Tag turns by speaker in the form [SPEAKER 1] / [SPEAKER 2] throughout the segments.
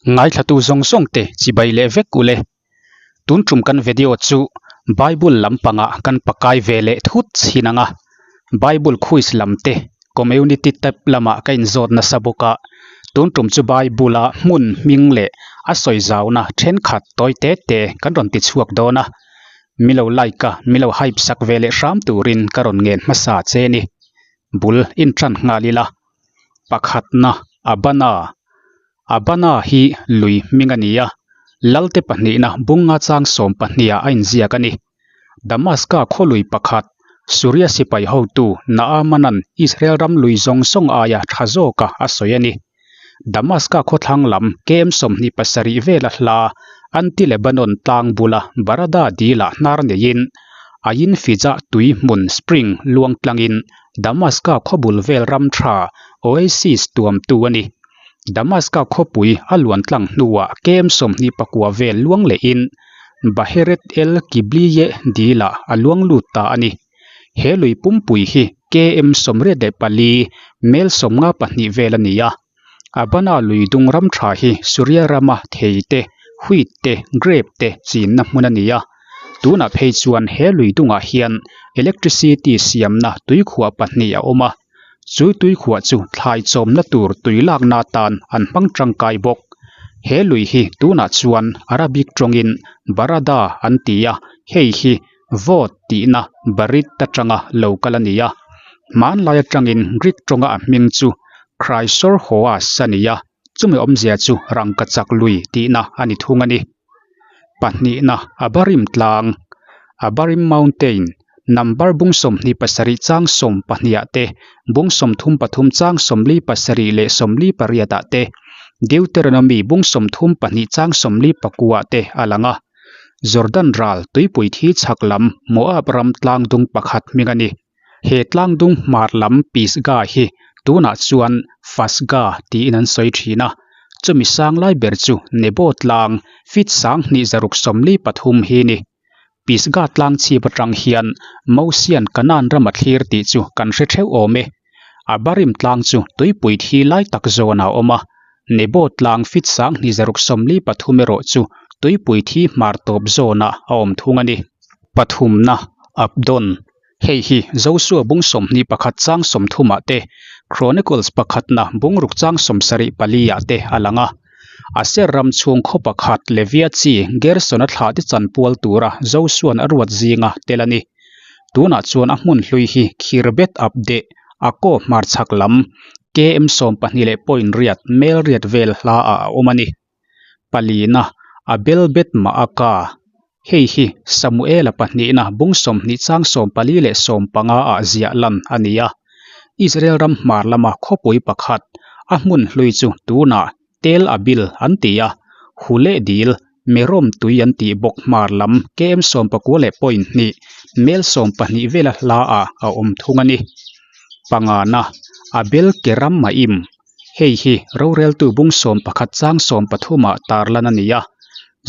[SPEAKER 1] Ngaithlatu zawng zawng te chibai leh vek ule. Tun tum kan video chu Bible lampangah kan pakai ve leh thut chhin ang a. Bible quiz lam te community tab lamah ka inzawt nasa bawk a. Tun tum chu Bible a hmun hming leh a sawi zauna thenkhat tawi te te kan rawn ti chhuak dawn a. Milo like a, milo hype sak ve leh hram turin ka rawn ngen hmasa che ni. Bul intan nghal ila. Pakhatna Abana. Abana hi lui hming a ni a, Lalte pahnihna bunga chang sawm pahniha a inziak a ni. Damaska khaw lui pakhat, Suria sipai hotu Naamanan Israel ram lui zawng zawng aia tha zawka a sawi a ni. Damaska khawthlang lam KM 27 vela hla Anti-Lebanon tlang bula Barada dilah hnar neiin Ain Fijah tui hmun spring luang tlangin Damaska khawbul vel ram tha oasis tuamtu a ni. Damaska khawpui a luan tlang hnuah KM 29 vel luang lehin Baheret El Kibliye dilah a luang lut ta a ni. He lui pumpui hi KM 84, mel 52 vel a ni a. Abana lui dung ram tha hi Suria rama thei te, wheat te, grape te chinna hmun a ni a. Tunah phei chuan he lui dungah hian electricity siamna tuikhuah pahnih a awm a. Chu tuikhuah chu thlai chawmna tur tui lakna atan an hmang tangkai bawk. He lui hi tunah chuan Arabic tawngin Barada an ti a, hei hi Vawt tihna Barit atanga lo kal a ni a, hmanlai atangin Greek tawnga a hming chu Chrysorhoas a ni a, chumi awmzia chu rangkachak lui tihna a ni thung a ni. Pahnihna Abarim tlang, Abarim Mountain, number bung 27 chang 12 ah te, bung 33 chang 47 leh 48 ah te, Deuteronomy bung 32 chang 49 ah te a lang a. Jordan ral tuipui thi chhak lam Moab ram tlang dung pakhat hming a ni. He tlang dung hmar lam Pisgah hi tunah chuan Fasgah tiin an sawi thin a. Chumi sang lai ber chu Nebo tlang feet 2673 hi ni. Pisgah tlang chhip atang hian Mosian Kanaan ram a thlir tih chu kan hre theuh awm e. Abarim tlang chu tuipui thi lai tak zawnah a awm a, Nebo tlang feet 2673 erawh chu tuipui thi hmar tawp zawnah a awm thung a ni. Pathumna, Abdon. Hei hi Joshua bung 21 chang 30 ah te, Chronicles pakhatna bungruk chang 74 ah te a lang a. Aser ram chhung khaw pakhat Levia chi Gerson-a thlah te chanpual tura Joshua'n a ruat zinga tel a ni. Tunah chuan a hmun hlui hi Khirbet Abdeh, a kaw hmarchhak lam, KM 12 point riat, mel riat vel hla ah a awm a ni. Palina, Abel Bet Maaka. Hei hi Samuela pahnihna bung 20 chang 14 leh 15 ah ziah lan a ni a. Israel ram hmar lama khawpui pakhat, a hmun hlui chu tunah Tel Abil an ti a, Hule dil, Merom tui an tih bawk hmar lam KM 19 leh point hnih, mel 12 vela hla ah a awm thung a ni. Pangana, Abel Keram Maim. Hei hi roreltu bung 11 chang 13 ah tarlan a ni a.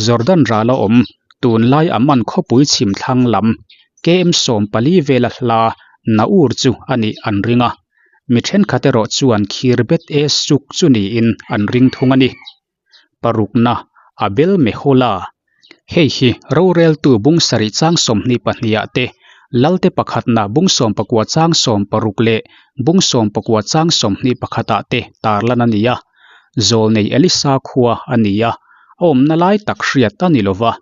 [SPEAKER 1] Jordan ral a awm, tunlai Amman khawpui chhim thlang lam KM 14 vela hla Naur chu a nih an ring a. Mi thenkhat erawh chuan Khirbet e Suk chu niin an ring thung a ni. Parukna, Abel Mehola. Hei hi roreltu bung sarih chang 22 ah te, Lalte pakhatna bung 19 chang 16 leh bung 19 chang 21 ah te tarlan a ni a. Zawlnei Elisa khua a ni a, a awmna lai tak hriat a ni lova.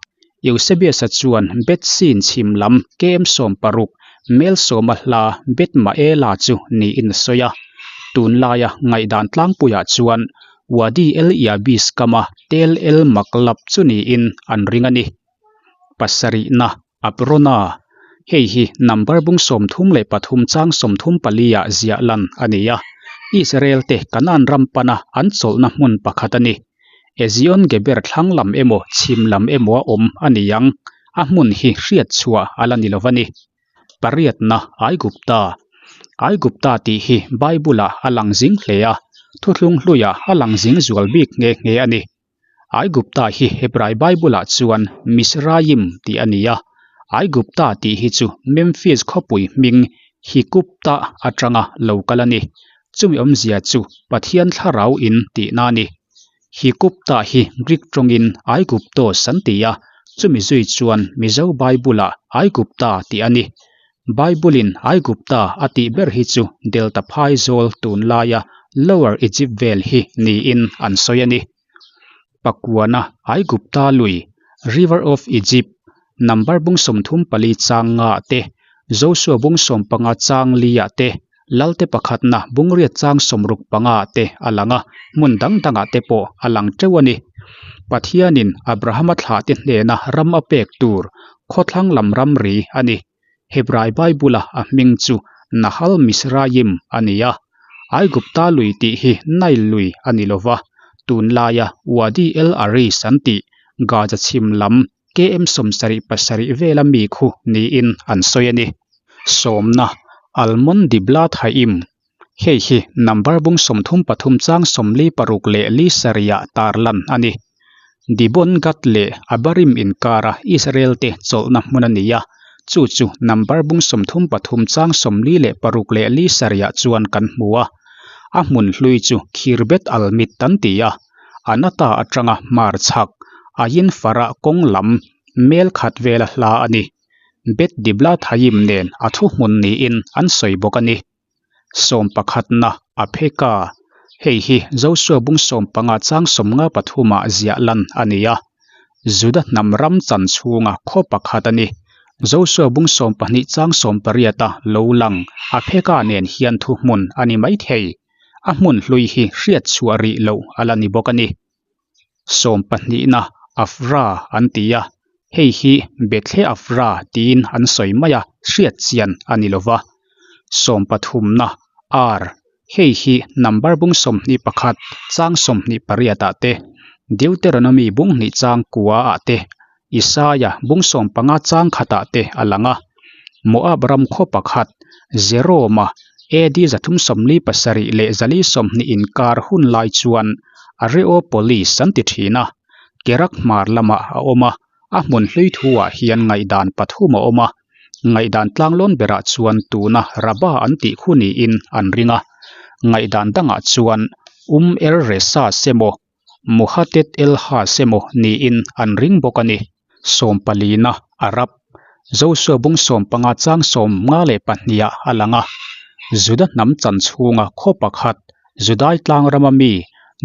[SPEAKER 1] Eusebius-a chuan Bethseen chhim lam KM 16, mel 10 a hla Beth Maela chu niin a sawi a. Tunlaia ngaihdan tlangpuiah chuan Wadi El Yabis kama Tel El Maklab chu niin an ring a ni. Pasarihna, Abrona. Hei hi number bung 33 chang 34 ah ziah lan a ni a. Israel te Kanaan ram pana an chawlhna hmun pakhat a ni. Ezion Geber thlang lam emaw chhim lam emaw a awm a ni ang, a hmun hi hriat chhuah a la ni lo a ni. Pariatna, Aigupta. Aigupta tih hi Bible-ah a lang zing hle a, thuthlung hluiah a lang zing zual bik nghe nghe a ni. Aigupta hi Hebrai Bible-ah chuan Misraim tih a ni a, Aigupta tih hi chu Memphis khawpui hming Hikupta atanga lo kal a ni. Chumi awmzia chu Pathian thlarau in tihna a ni. Hikupta hi Greek tawngin Aiguptos an ti a, chumi zui chuan Mizo Bible-ah Aigupta tih a ni. Bible-in Aigupta a tih ber hi chu Delta phaizawl tunlaia Lower Egypt vel hi niin an sawi a ni. Pakuana Aigupta lui, River of Egypt, number bung 34 chang nga ah te, Josua bung 15 chang li ah te, Lalte pakhatna bung riat chang 65 ah te a lang a, hmun dang dangah te pawh a lang teuh a ni. Pathianin Abrahama thlahte hnena ram a pek tur khawthlang lam ramri a ni. Hebrai Bible-a a hming chu Nahal Mizraim a ni a. Aigupta lui tih hi Nile lui a ni lo va, tunlaia Wadi El Arish an tih Gaza chhim lam KM 77 vela mi khu niin an sawi a ni. Sawmna, Almon Diblathaim, Hei hi number bung 33 chang 46 leh li sarihah tarlan a ni. Dibon Gad leh Abarim inkara Israel te chawlhna hmun a ni a, chu chu number bung 33 chang 46 leh li sarihah chuan kan hmu a. A hmun hlui chu Khirbet Almit an ti a, Anata atanga hmar chhak, Ain Farah kawng lam mel khat vela hla a ni. Bet Diblathaim nen a thuhmun niin an sawi bawk a ni. Sawm pakhatna a phek a, hei hi Josua bung 15 chang 53 ah ziah lan a ni a. Juda hnam ram chan chhunga khaw pakhat a ni. Josua bung 12 chang 18 a lo lang a phek a nen hian thuhmun a ni maithei. A hmun hlui hi hriat chhuah rih loh a la ni bawk a ni. Sawm pahnihna Afra an ti a, hei hi Bethle Afra tiin an sawi mai a, hriat chian a ni lo va. Sawm pathumna Ar, hei hi number bung 21 chang 28 ah te, Deuteronomy bung hnih chang kua ah te, Isaia bung 15 chang khatah te a lang a. Moab ram khaw pakhat, Jeroma, AD 347 leh 420 inkar hun lai chuan Areopolis an ti thin a, Kerak hmar lamah a awm a, a hmun hlui thuah hian ngaihdan pathum a awm a, ngaihdan tlanglawn berah chuan tuna Raba an tih khu niin an ring a, ngaihdan dangah chuan Um Er Resas emaw Muhatet El Has emaw niin an ring bawk a ni. Sawmpalina Arab, Josua bung 15 chang 52 ah a lang a. Juda hnam chan chhunga khaw pakhat Judai tlang rama mi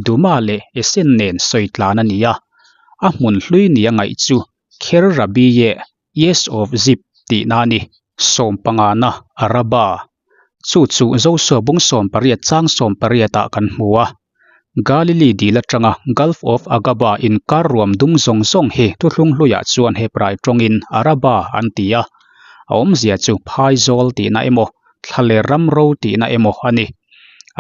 [SPEAKER 1] Duma leh Esen nen sawi tlan a ni a. A hmun hlui nia ngaih chu Kher Rabiyeh, Yes of Zip, tihna a ni. Sawmpangana Araba, chu chu Josua bung 18 chang 18 ah kan hmu a. Galili dil atanga Gulf of Aqaba inkar ruam dung zawng zawng hi thuthlung hluiah chuan Hebrai tawngin Araba an ti a, a awmzia chu phaizawl tihna emaw, thlaler ram ro tihna emaw a ni.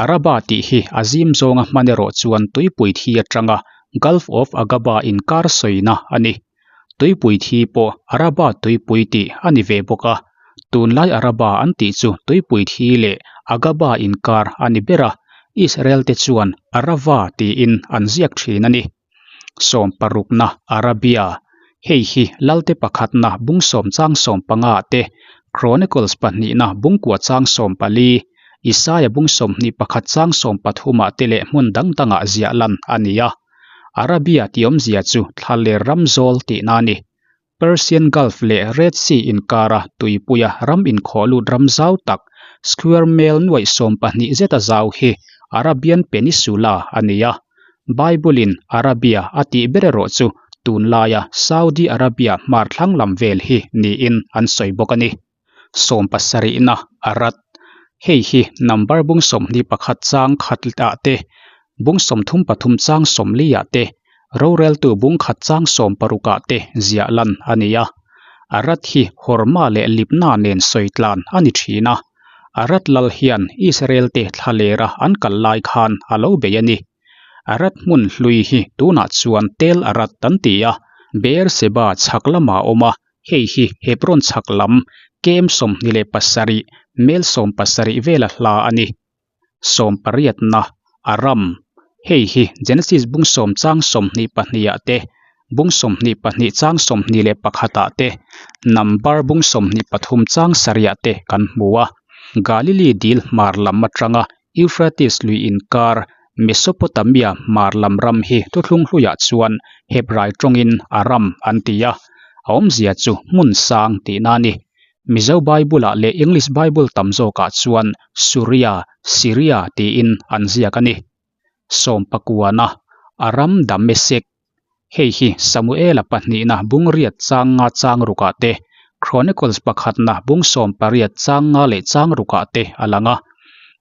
[SPEAKER 1] Araba tih hi a zim zawnga hman erawh chuan tuipui thi atanga Gulf of Aqaba inkar sawina a ni. Tuipui thi pawh Araba tuipui tih a ni ve bawk a, tunlai Araba an tih chu tuipui thi leh Agaba inkar a ni ber a, Israel te chuan Arava tiin an ziak thin a ni. Sawm parukna Arabia, Hei hi Lalte pakhatna bung sawm chang 15 ah te, Chronicles pahnihna bung kua chang 14, Isaia bung 21 chang 13 ah te leh hmun dang dangah ziah lan a ni a. Arabia tih awmzia chu thlaler ram zawl tihna a ni. Persian Gulf leh Red Sea inkara tuipuia ram inkhawh lut ram zau tak, square mel nuaih 12 zeta zau hi Arabian Peninsula a ni a. Bible-in Arabia a tih ber erawh chu tunlaia Saudi Arabia hmar thlang lam vel hi niin an sawi bawk a ni. Sawm pasarihna Arad, Hei hi number bung 21 chang khat ah te, bung 33 chang 40 ah te, roreltu bung khat chang 60 ah te ziah lan a ni a. Arad hi Horma leh Libna nen sawi tlan a ni thin a. Arad lal hian Israel te thlalera an kal lai khan a lo bei a ni. Arad hmun hlui hi tunah chuan Tel Arad an ti a, Beerseba chhak lamah a awm a, Hei hi Hebron chhak lam kem 27, mel 70 vela hla a ni. Sawm pariatna, Aram. Hei hi Genesis bung sawm chang 22 ah te, bung 22 chang 21 ah te, Number bung 23 chang sarih ah te kan hmu a. Galili dil hmar lam atanga Euphrates lui inkar. Mesopotamia hmar lam ram hi thuthlung hluiah chuan Hebrai tawngin Aram an ti a, a awmzia chu hmun sang tihna a ni. Mizo Bible-ah leh English Bible tam zawkah chuan Suria, Syria tiin an ziak a ni. Sawmpakuana, Aram Damesek, Hei hi Samuela pahnihna bungriat chang nga chang rukah te, Chronicles pakhatna bung sawmpariat chang nga leh chang rukah te a lang a.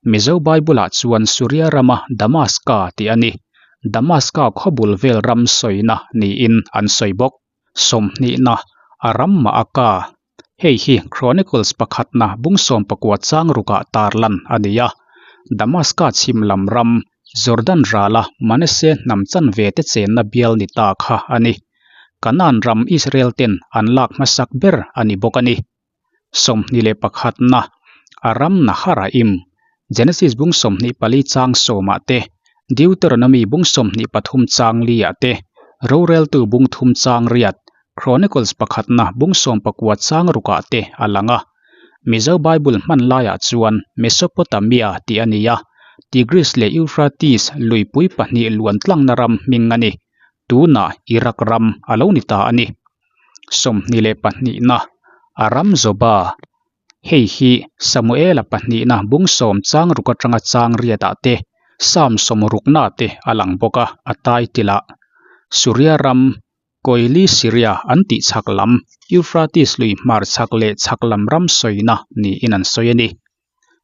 [SPEAKER 1] Mizo Bible-ah chuan Suria rama Damaska tih a ni. Damaska khawbul vel ram sawina niin an sawi bawk. Sawmhnihna, Aram Maaka. Hei hi Chronicles pakhatna bung sawmpakua chang rukah tarlan a ni a. Damaska chhim lam ram, Jordan rala Manasseh hnam chanve te chenna bial ni ta kha a ni. Kanaan ram Israel ten an lak hmasak ber a ni bawk a ni. 21 na, Aram Naharaim, Genesis bung 24 chang sawmah te, Deuteronomy bung 23 chang liah te, Roreltu bung thum chang riat, Chronicles pakhatna bung 19 chang rukah te a lang a. Mizo Bible hman laiah chuan Mesopotamia tih a ni a, Tigris leh Euphrates luipui pahnih luan tlangna ram hming a ni. Tunah Iraq ram a lo ni ta a ni. 22 na, Aram Zoba, Hei hi Samuela pahnihna bung sawm chang ruk atanga chang riatah te, Psalm sawmrukna te a lang bawk a, a title ah Suria ram Koili Syria an tih chhak lam Euphrates lui hmar chhak leh chhak lam ram sawina niin an sawi a ni.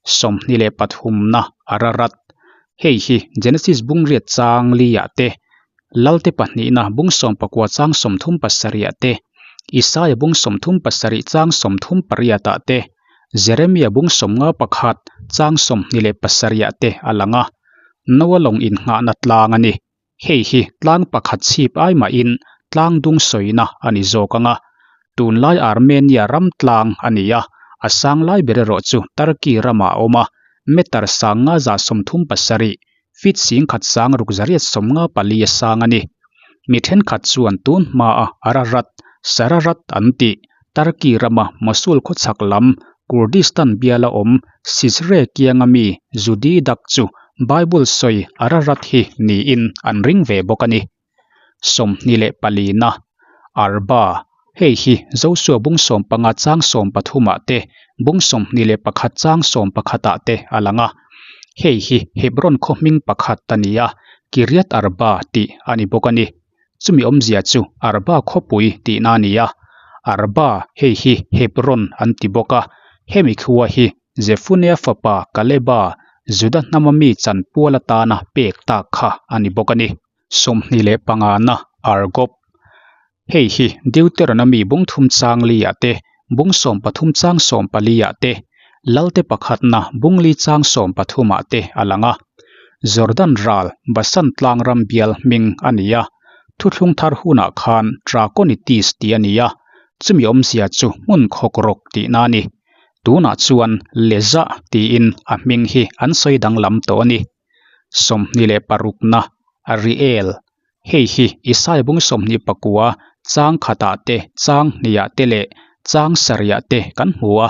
[SPEAKER 1] 23 na Ararat, Hei hi Genesis bung riat chang liah te, Lalte pahnihna bung 19 chang 37 te, Isaia bung 37 chang 38 ah te, Jeremia bung 51 chang 27 te a lang a. Noa lawng innghahna tlang a ni. Hei hi tlang pakhat chhip ai mahin tlang dung sawina a ni zawk ang a. Tunlai Armenia ram tlang a ni a, a sang lai ber erawh chu Turkey ramah a awm a, meter sang nga za 37, feet 10,000 sang ruk zariat 54 a sang a ni. Mi thenkhat chuan tun hmaa Ararat, Sararat an tih, Turkey rama Mosul khawchhak lam Kurdistan biala awm Cizre kianga mi Judi Dak chu Bible sawi Ararat hi niin an ring ve bawk a ni. 24 na, Arba, Hei hi Joshua bung 15 chang 13 ah te, bung 21 chang 11 ah te a lang a. Hei hi Hebron khaw hming pakhat a ni a, Kiriath Arba tih a ni bawk a ni. Chumi awmzia chu Arba khawpui tihna a ni a, Arba hei hi Hebron an ti bawk a, hemi khua hi Jefunea fapa Kaleba, Juda hnama mi chanpual atana pek tak kha a ni bawk a ni. 25 na Argob, Hei hi Deuteronomy bung thum chang liah te, bung 13 chang 14 ah te, Lalte pakhatna bung li chang 13 ah te a lang a. Jordan ral Basan tlang ram bial hming a ni a, thuthlung thar hunah khan Trachonitis tih a ni a, chumi awmzia chu hmun khawk rawk tihna a ni. Tunah chuan Leza tiin a hming hi an sawi danglam tawh a ni. 26 na Ariel, Hei hi Isaiah bung 29 chang khatah te, chang hnihah te leh chang sarihah te kan hmu a.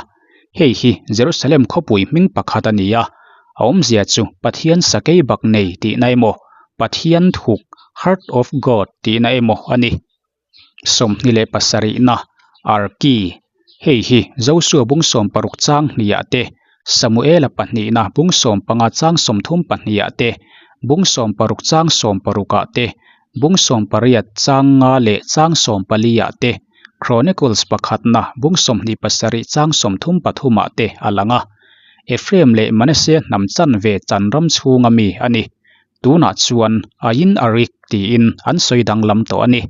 [SPEAKER 1] Hei hi Jerusalem khawpui hming pakhat a ni a, a awmzia chu Pathian sakei bak nei tihna emaw, Pathian thuk, Heart of God, tihna emaw a ni. 27 na, Arki, Hei hi Joshua bung 60 chang hnihah te, Samuela pahnihna bung 15 chang 32 ah te, bung 60 chang 60 ah te, bung 18 chang nga leh chang 14 ah te, Chronicles pakhatna bung 27 chang 33 ah te a lang a. Ephraim leh Manasseh hnam chanve chan ram chhunga mi a ni. Tunah chuan Ain Arik tiin an sawi danglam tawh a ni.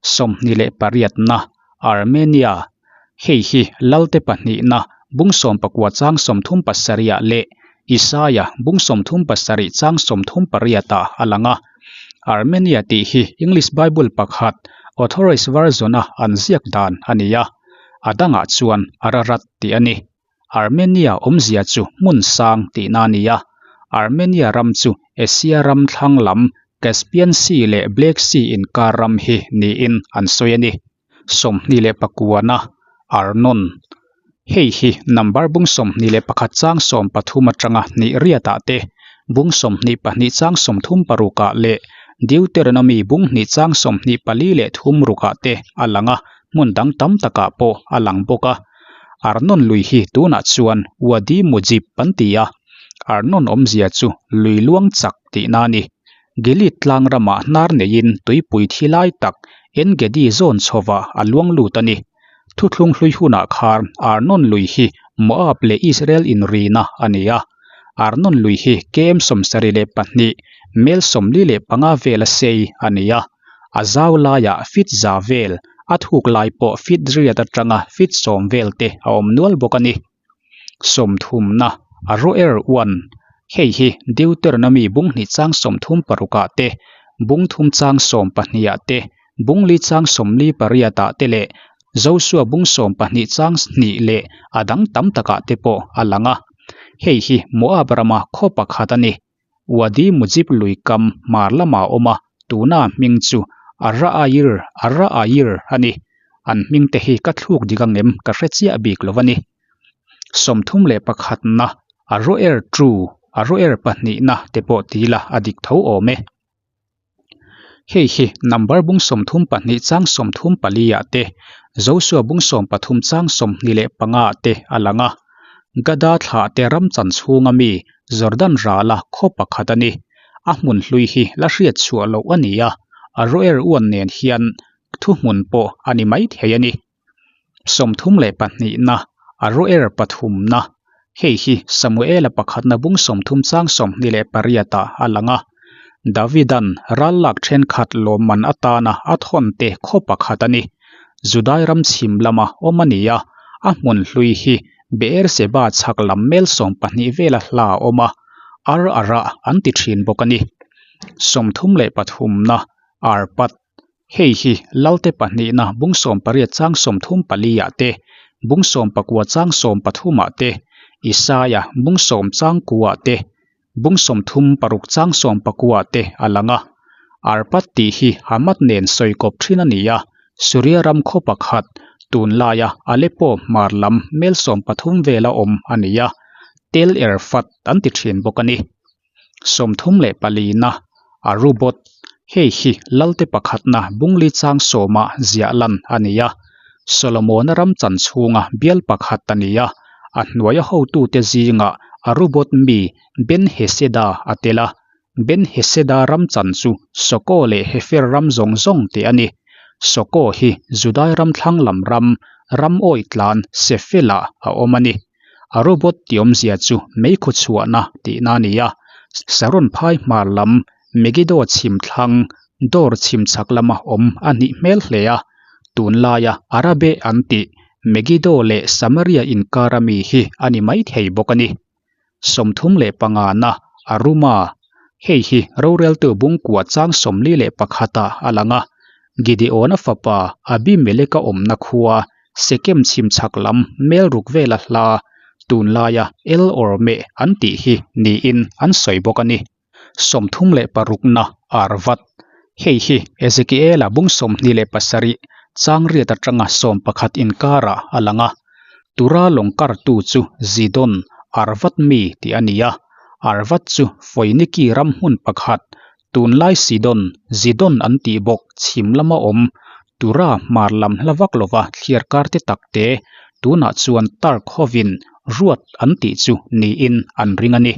[SPEAKER 1] 28 na, Armenia, Hei hi Lalte pahnihna bung 19 chang 37 ah leh Isaia bung 37 chang 38 ah a lang a. Armenia tih hi English Bible pakhat Authorized Version-a an ziak dan a ni a, a dangah chuan Ararat tih a ni. Armenia awmzia chu hmun sang tihna a ni a, Armenia ram chu Asia ram thlang lam Caspian Sea leh Black Sea inkar ram hi niin an sawi a ni. 29 na, Arnon, Hei hi number bung 21 chang 13 atanga hnih riatah te, Bung 22 chang 36 ah leh Deuteronomy bung hnih chang 24 leh 3 rukah te a lang a, hmun dang tam takah pawh a lang bawk a. Arnon lui hi tunah chuan Wadi Mujib an ti a, Arnon awmzia chu lui luang chak tihna a ni. Gilead tlang ramah hnar neiin tuipui thi lai tak En Gedi zawn chhovah a luang lut a ni. Thuthlung hlui hunah khan Arnon lui hi Moab leh Israel inrina a ni a. Arnon lui hi KM 72, mel 45 vela sei a ni a. A zau laiah fit za vel, a thuk lai pawh fit riat atanga fit 10 vel te a awm nual bawk a ni. Sawmthumna, Aroer uan, Hei hi Deuteronomy bung hnih chang 36 ah te, bung thum chang 12 ah te, bung li chang 48 ah te leh Josua bung 12 chang hnih leh a dang tam takah te pawh a lang a. Hei hi Moab rama khaw pakhat a ni. Wadi Mujib lui kam hmar lamah a awm a, tuna hming chu Arra-Ayir, Arra-Ayir, a ni. An hming te hi ka thluk dik angem ka hre chiah bik lo a ni. 31 na, Aroer two, Aroer pahnihna te pawh ti ila a dik tho awm e. Hei hi number bung 32 chang 34 ah te, Joshua bung 13 chang 25 ah te a lang a. Gada thlah te ram chan chhunga mi Jordan rala khaw pakhat a ni. A hmun hlui hi la hriat chhuah loh a ni a, Aroer uan nen hian thuhmun pawh a ni mai thei a ni. 32 na, Aroer pathumna, Hei hi Samuela pakhatna bung 30 chang 28 ah a lang a. Davidan ral lak thenkhat lawmman atana a thawn te khaw pakhat a ni. Judai ram chhim lama awm a ni a, a hmun hlui hi Beerseba chhak lam mel 12 vela hla a awm a, Ar Arah an ti thin bawk a ni. 33 na, Arpad, Hei hi Lalte pahnihna bung 18 chang 34 ah te, bung 19 chang 13 ah te, Isaia bung 10 chang 9 ah te, bung 36 chang 19 ah te a lang a. Arpad tih hi Hamath nen sawi kawp thin a ni a, Suria ram khaw pakhat, tunlaia Aleppo hmar lam mel 13 vela awm a ni a, Tel Erfat an ti thin bawk a ni. 34 na, Arubot, Hei hi Lalte pakhatna bungli chang 10 ah ziah lan a ni a, Solomona ram chan chhunga bial pakhat a ni a, a hnuaia hotute zingah Arubot mi Ben Heseda a tel a, Ben Heseda ram chan chu Soko leh Hefer ram zawng zawng te a ni. Soko hi Judai ram thlang lam ram, ram awi tlan Sefela a awm a ni. Arubot tih awmzia chu meikhu chhuahna tihna a ni a, Saron phai hmar lam Megiddo chhim thlang Dor chhim chhak lama awm a nih hmel hle a, tunlaia Arabe an tih Megiddo leh Samaria inkara mi hi a ni maithei bawk a ni. 35 na Aruma, Hei hi roreltu bungkua chang 41 ah a lang a, Gideona fapa Abimeleka awmna khua Sekem chhim chhak lam mel ruk vela hla tunlaia El Ormeh an tih hi niin an sawi bawk a ni. 36 na Arvad, Hei hi Ezekiela bung 27 chang riat atanga 11 inkarah a lang a. Tura lawng kartu chu Zidon, Arvad mi tih a ni a. Arvad chu Foiniki ram hmun pakhat, tunlai Sidon, Zidon an tih bawk chhim lama awm, Tura hmar lam hla vak lova thliar kar te tak te, tunah chuan Turk hovin ruat an tih chu niin an ring a ni.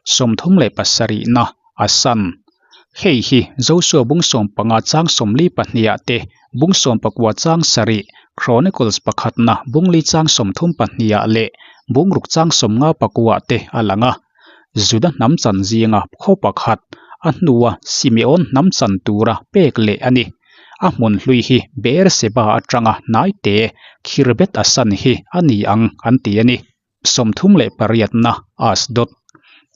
[SPEAKER 1] 37 na Asan, Hei hi Joshua bung 15 chang 42 ah te, bung 19 chang 7, Chronicles pakhatna bung li chang 32 ah leh bung ruk chang 59 ah te a lang a. Juda hnam chan zinga khaw pakhat, a hnua Simeon hnam chan tura pek leh a ni. A hmun hlui hi Beerseba atanga hnai te Khirbet Asan hi a ni ang an ti a ni. 38 na Asdod,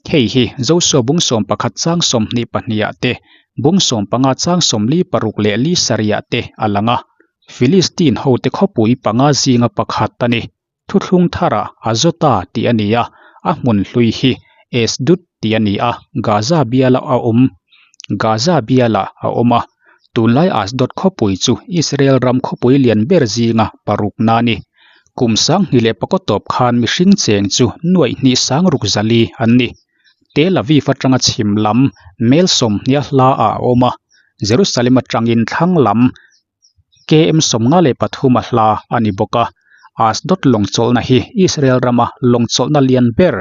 [SPEAKER 1] Hei hi Joshua bung 11 chang 22 ah te, bung 15 chang 46 leh li sarih ah te a lang a. Philistine hote khawpui panga zinga pakhat a ni. Thuthlung tharah Azota tih a ni a, a hmun hlui hi Esdud tih a ni a, Gaza biala a awm. Gaza bialah a awm a, tunlai Asdod khawpui chu Israel ram khawpui lian ber zinga parukna a ni. Kum 2009 tawp khan mihring cheng chu 26,400 an ni. Tel Aviv atanga chhim lam mel sawmhnih a hla ah a awm a, Jerusalem atangin thlang lam KM 53 a hla a ni bawk a. Ashdod lawng chawlhna hi Israel rama lawng chawlhna lian ber,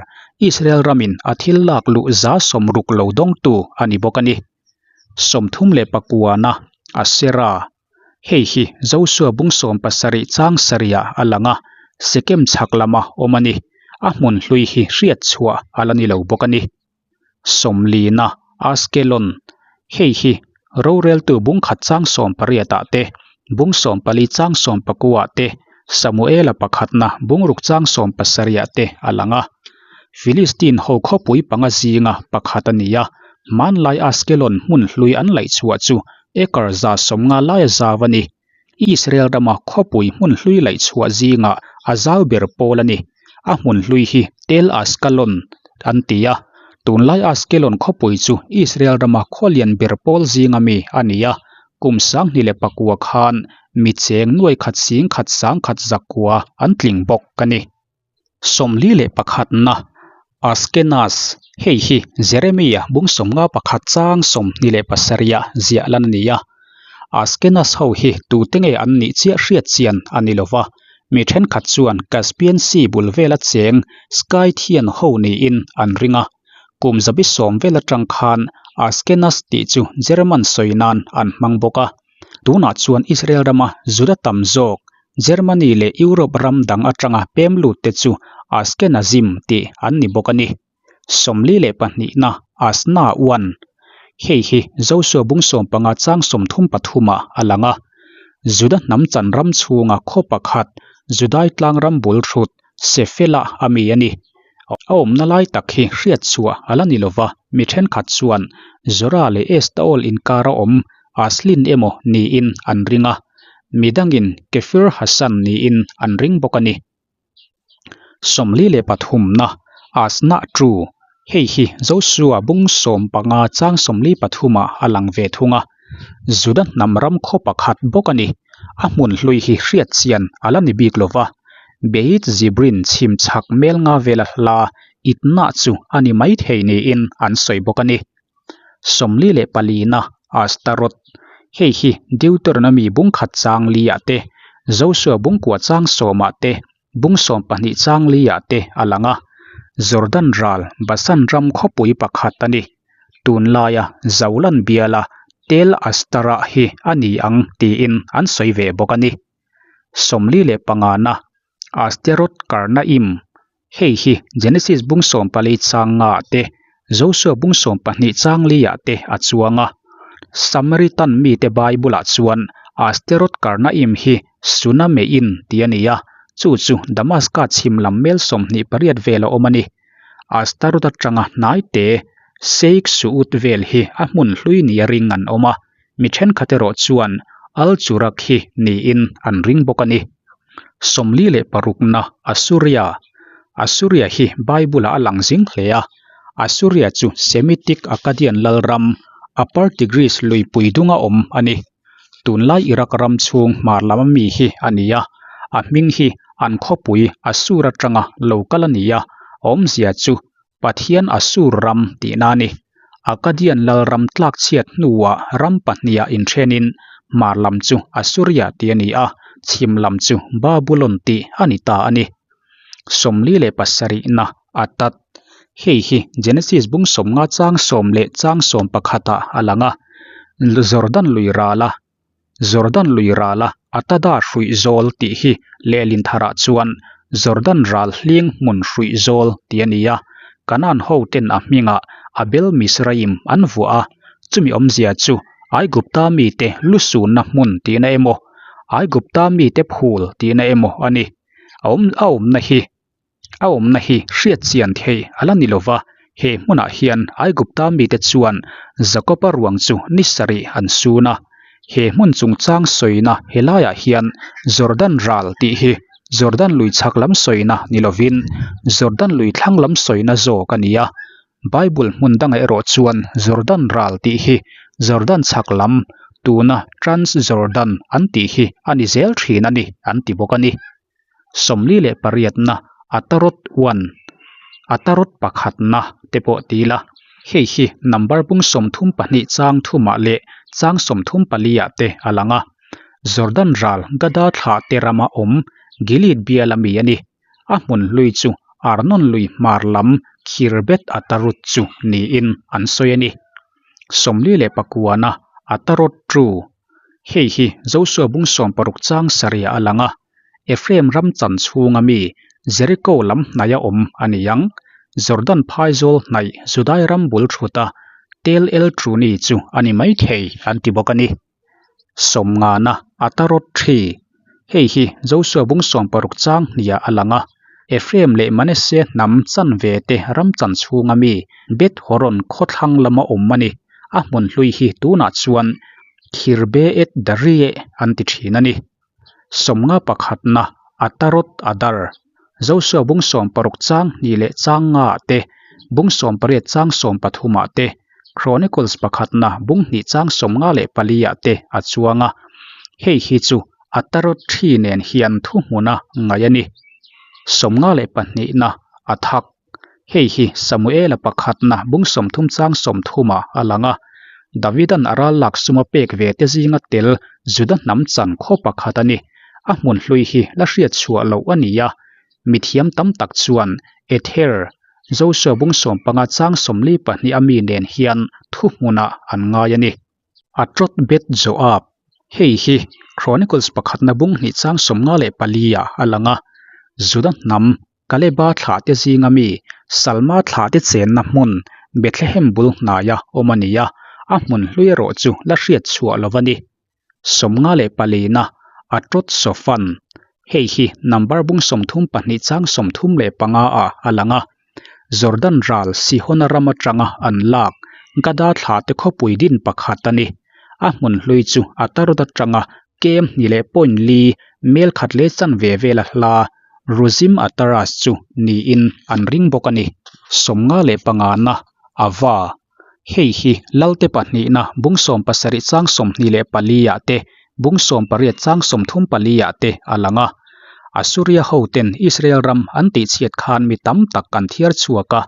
[SPEAKER 1] Israel ramin a thil lak luh 60% lo dawngtu a ni bawk a ni. 39na Asera Hei hi Joshua bung 17 chang sarihah a lang a, Sekem chhak lama awm a ni. A hmun hlui hi hriat chhuah a la ni lo bawk a ni. 40na Askelon Hei hi roreltu bung khat chang 18 ah te, bung 14 chang 19 ah te, Samuela pakhatna bung ruk chang 17 ah te a lang a. Philistine ho khawpui panga zinga pakhat a ni a, hmanlai Askelon hmun hlui an laih chhuah chu acre 150 laia zau a ni. Israel rama khawpui hmun hlui laih chhuah zingah a zau ber pawl a ni. A hmun hlui hi Tel Askalon an ti a, tunlai Askelon khawpui chu Israel rama khaw lian ber pawl zinga mi a ni a, kum 2009 khan mi cheng nuai khat sing khat sang khat zakua an tling bawk a ni. 41na Askenas, hei hi Jeremia bung 51 chang 27 ah ziah lan a ni a. Askenas ho hi tute nge an nih chiah hriat chian a ni lova, mi thenkhat chuan Caspian Sea bul vela cheng Scythian ho niin an ring a. Kum zabi sawm vel atang khan Askenas tih chu German sawi nan an hmang bawk a. Tunah chuan Israel rama Juda tam zawk, Germany leh Europe ram dang atanga pem lut te chu Ashkenazim tih an ni bawk a ni. 42na Asna uan. Hei hi Joshua bung 15 chang 33 ah a lang a. Juda hnam chan ram chhunga khaw pakhat Judai tlang ram bul thut Sefela a mi a ni. A awmna lai tak hi hriat chhuah a la ni lova, mi thenkhat chuan Zora leh Estaol inkar a awm Aslin emaw niin an ring a, midangin Kefir Hasan niin an ring bawk a ni. 43na Asnah Tru, Hei hi Joshua bung 15 chang 43 ah a lang ve thung a, Juda hnam ram khaw pakhat bawk a ni. A hmun hlui hi hriat chian a la ni bik lova, Beit Zibrin chhim chhak mel nga vela hla itna chu a ni mai thei niin an sawi bawk a ni. 44na Ashtaroth, Hei hi Deuteronomy bung khat chang li ah te, Joshua bung kua chang sawm ah te, bung 12 chang li ah te a lang a. Jordan ral Basan ram khawpui pakhat a ni. Tunlaia Zaulan biala Tel Astarah hi a ni ang tiin an sawi ve bawk a ni. 45na Asteroth Karnaim, Hei hi Genesis bung 14 chang nga ah te, Joshua bung 12 chang li ah te a chuang a. Samaritan mite Bible ah chuan Asteroth Karnaim hi Sunamein tih a ni a, chu chu Damaska chhim lam mel 28 vel a awm a ni. Astaroth atanga hnai te Sheikh Suud vel hi a hmun hlui nia ring an awm a, mi thenkhat erawh chuan Al Churak hi niin an ring bawk a ni. 46na Assuria Assuria hi Bible-ah a lang zing hle a, Assuria chu Semitic Akkadian lalram, Upper Tigris luipui dunga awm a ni. Tunlai Iraq ram chhung hmar lam ami hi a ni a, a hming hi an khawpui Assur atanga lo kal a ni a, awmzia chu Pathian Assur ram tihna a ni. Akkadian lalram tlak chhiat hnuah ram pahniha inthenin hmar lam chu Assuria tih a ni a, chhim lam chu Babulon tih a ni ta a ni. 47na Atad Hei hi Genesis bung 50 chang sawm leh chang 11 ah a lang a, Jordan lui rala Jordan lui rala Atada hruih zawl tih hi lehlin tharah chuan Jordan ral hling hmun hruih zawl tih a ni a, Kanaan ho ten a hmingah Abel Mizraim an vuah a, chumi awmzia chu Aigupta mite lusunna hmun tihna emaw, Aigupta mite phul tihna emaw a ni. A awm a awmna hi a awmna hi hriat chian theih a la ni lova, he hmunah hian Aigupta mite chuan Jakoba ruang chu ni sarih an sun a. He hmun chungchang sawina helaiah hian Jordan ral tih hi Jordan lui chhak lam sawina ni lovin Jordan lui thlang lam sawina zawk a ni a. Bible hmun dangah erawh chuan Jordan ral tih hi Jordan chhak lam tuna Transjordan an tih hi a ni zel thin a ni an ti bawk a ni. 48na Ataroth 1. Atarot pakhatna te pawh ti ila, hei hi number bung 32 chang thumah leh chang 34 ah te a lang a. Jordan ral Gada thlah te rama awm Gilead biala mi a ni. A hmun hlui chu Arnon lui hmar lam Khirbet Atarut chu niin an sawi a ni. 49na Atarot Tru Hei hi Josua bung 60 chang sarihah a lang a, Ephraim ram chan chhunga mi Jeriko lam hnaia awm a ni ang. Jordan phaizawl hnaih Judai ram bul thuta Tel El Truni chu a ni maithei an ti bawk a ni. Sawmngana Atarot Thi Hei hi Josua bung 60 chang hniah a lang a, Ephraim leh Manasseh hnam chanve te ram chan chhunga mi Beth Horon khawthlang lama awm a ni. A hmun hlui hi tunah chuan Khirbe et Darieh an ti thin a ni. Sawmnga pakhatna Atarot Adar Josua bung 60 chang hnih leh chang nga ah te, bung 18 chang 13 ah te, Chronicles pakhatna bung hnih chang 54 ah te a chuang a. Hei hi chu Atarot thi nen hian thuhmuna ngaih a ni. 22na Athak Hei hi Samuela pakhatna bung 30 chang 30 ah a lang a. Davidan a ral lak suma pek ve te zinga tel Juda hnam chan khaw pakhat a ni. A hmun hlui hi la hriat chhuah loh a ni a. Mithiam tam tak chuan Ether, Josua bung 15 chang 42 a mi nen hian thuhmunah an ngai a ni. Atrot Beth Joab Hei hi Chronicles pakhatna bung hnih chang 54 ah a lang a. Juda hnam Kaleba thlah te zinga mi Salma thlah te chenna hmun Bethlehem bul hnaia awm a ni a, a hmun hlui erawh chu la hriat chhuah lo a ni. 54na Atrot Sofan Hei hi number bung 32 chang 35 ah a lang a. Jordan ral Sihona ram atanga an lak Gada thlah te khawpui din pakhat a ni. A hmun hlui chu Atarot atanga kem hnih leh point li mel khat leh chanve vela hla Ruzim Ataras chu niin an ring bawk a ni. 55na Ava Hei hi Lalte pahnihna bung 70 chang 24 ah te, bung 18 chang 34 ah te a lang a. Assuria hoten Israel ram an tihchhiat khan mi tam tak an thiar chhuak a,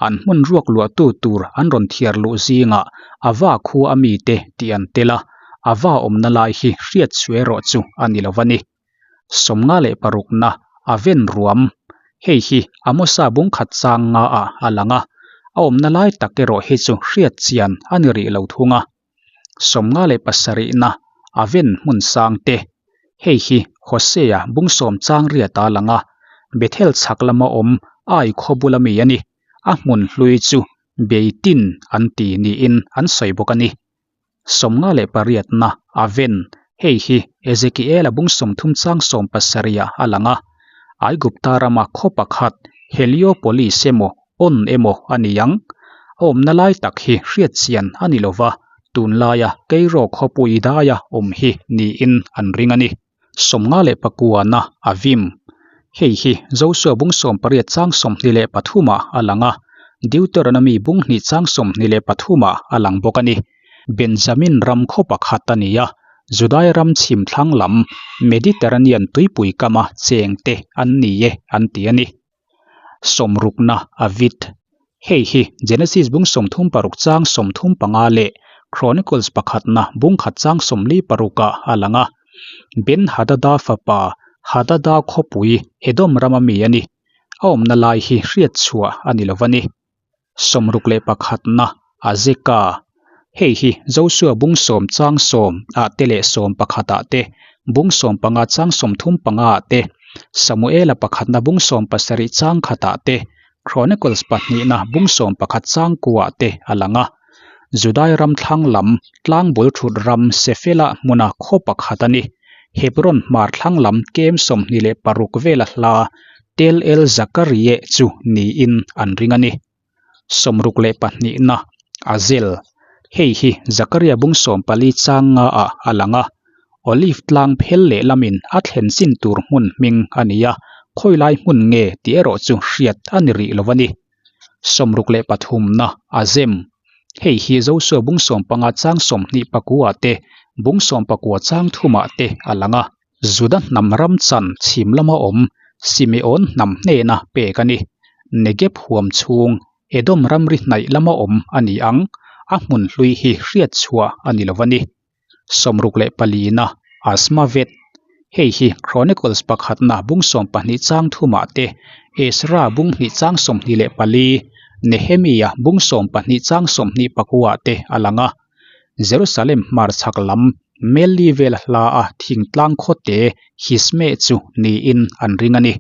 [SPEAKER 1] an hmun ruak luahtu tur an rawn thiar luh zingah Ava khua a mite tih an tel a, Ava awmna lai hi hriat chhuah erawh chu a ni lo a ni. 56na Aven ruam Hei hi Amosa bung khat chang nga ah a lang a, a awmna lai tak erawh hi chu hriat chian a ni rih lo thung a. 57na Aven hmun sang te Hei hi Hosea bung sawm chang riat a lang a, Bethel chhak lama awm Ai khaw bula mi a ni. A hmun hlui chu Beitin an ti niin an sawi bawk a ni. 58na Aven Hei hi Ezekiela bung 30 chang 17 ah a lang a. Aigupta rama khaw pakhat Heliopolis emaw On emaw a ni ang. A awmna lai tak hi hriat chian a ni lova, tunlaia Cairo khawpui daia awm hi niin an ring a ni. 59na Avim Hei hi Josua bung 18 chang 23 ah a lang a, Deuteronomy bung hnih chang 23 ah a lang bawk a ni. Benjamin ram khaw pakhat a ni a, Judai ram chhim thlang lam Mediterranean tuipui kama cheng te an ni e an ti a ni. Sawmrukna Avit Hei hi Genesis bung 36 chang 35 leh Chronicles pakhatna bung khat chang 46 ah a lang a. Ben Hadada fapa Hadada khawpui Edom rama mi a ni. A awmna lai hi hriat chhuah a ni lo a ni. 61na Azeka Hei hi Josua bung 10 chang 10 ah te leh 11 ah te, bung 15 chang 35 ah te, Samuela pakhatna bung 17 chang khat ah te, Chronicles pahnihna bung 11 chang kua ah te a lang a. Judai ram thlang lam tlang bul thut ram Sefela hmuna khaw pakhat a ni. Hebron hmar thlang lam kem 26 vela hla Tel El Zakarieh chu niin an ring a ni. 62na Azel Hei hi Zakaria bung 14 chang nga ah a lang a. Olive tlang phel leh lamin a thlen chin tur hmun hming a ni a, khawilai hmun nge tih erawh chu hriat a ni rih lo a ni. 63na Azem Hei hi Josua bung 15 chang 24 ah te, bung 19 chang thum ah te a lang a. Juda hnam ram chan chhim lama awm Simeon hnam hnena pek a ni. Negeb huam chhung Edom ramri hnaih lama awm a ni ang, a hmun hlui hi hriat chhuah a ni lo a ni. 64na Azmaveth, Hei hi Chronicles pakhatna bung 12 chang thumah te, Ezra bung hnih chang 24, Nehemia bung 12 chang 29 te a lang a. Jerusalem hmarchhak lam Meli vela hla a thingtlang khawte Hismeh chu niin an ring a ni.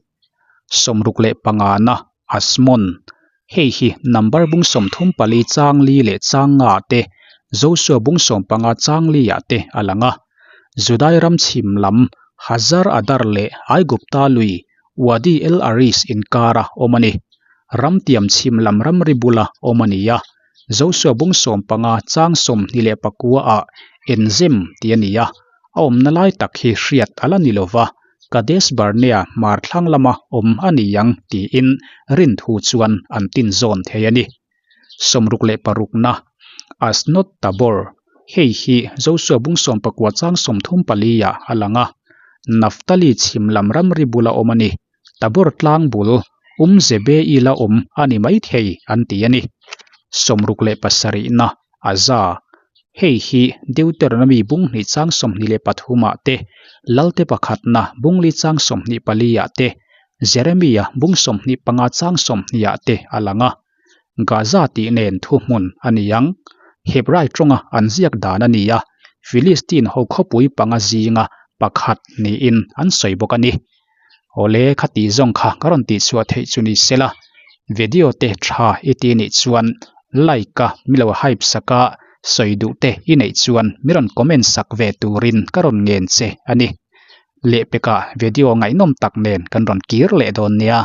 [SPEAKER 1] 65na Asmon, Hei hi number bung 34 chang li leh chang nga te, Joshua bung 15 chang li ah te a lang a. Judai ram chhim lam Hazar Adar leh Aigupta lui Wadi El Arish inkara awm a ni. Ramtiam chhim lam ramri bula awm a ni a. Joshua bung 15 chang 29 ah Enzem tih a ni a, a awmna lai tak hi hriat a la ni lova. Kadesh Barnea hmar thlang lama awm a ni ang tiin rinthu chuan an tin zawn thei a ni. 66na, Asnot Tabor, Hei hi Joshua bung 14 chang 34 ah a lang a, Naphtali chhim lam ramri bula awm a ni. Tabor tlang bul Um Zebei la awm a ni maithei an ti a ni. 67na, Aza, Hei hi Deuteronomy bung hnih chang 23 ah te, Lalte pakhatna bung li chang 24 ah te, Jeremia bung 25 chang 20 ah te a lang a. Gaza tih nen thuhmun a ni ang. Hebrai tawnga an ziak dan a ni a, Philistine ho khawpui panga zinga pakhat niin an sawi bawk a ni. Awle khati zawng kha ka rawn tihchhuah theih chu ni sela, video te tha i ti nih chuan like a mi lo hype sak a, sawi duh te i neih chuan mi rawn comment sak ve turin ka rawn ngen che a ni. Lehpekah video ngaihnawm tak nen kan rawn kir leh dawn nia.